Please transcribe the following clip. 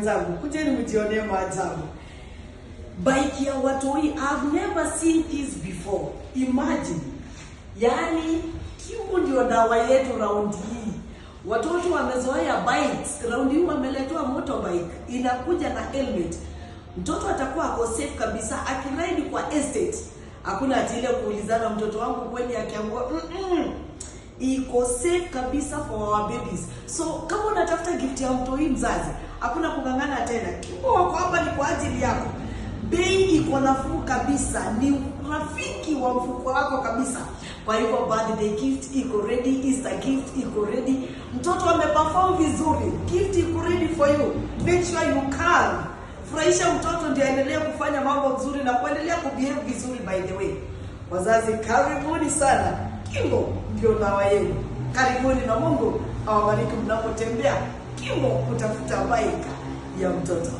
Wenzangu, kujeni mjionee maajabu. Bike ya watoi, I've never seen this before. Imagine. Yaani Kimbo ndio dawa yetu raundi hii. Watoto wamezoea bikes, raundi hii wameletewa motorbike, inakuja na helmet. Mtoto atakuwa ako safe kabisa akiride kwa estate. Hakuna ati ile kuulizana mtoto wangu kweli akiangua. Iko safe kabisa for our babies. So kama unatafuta gift ya mtoi mzazi, hakuna kung'ang'ana tena. Kimbo wako hapa ni kwa ajili yako. Bei iko nafuu kabisa, ni rafiki wa mfuko wako kabisa. Kwa hivyo birthday gift iko ready, Easter gift iko ready. Mtoto ameperform vizuri, gift iko ready for you. Make sure you come. Furahisha mtoto ndio aendelee kufanya mambo mazuri na kuendelea kubehave vizuri. By the way, wazazi, karibuni sana. Kimbo ndio dawa yenu. Karibuni na Mungu awabariki mnapotembea Kimbo kutafuta bike ya mtoto.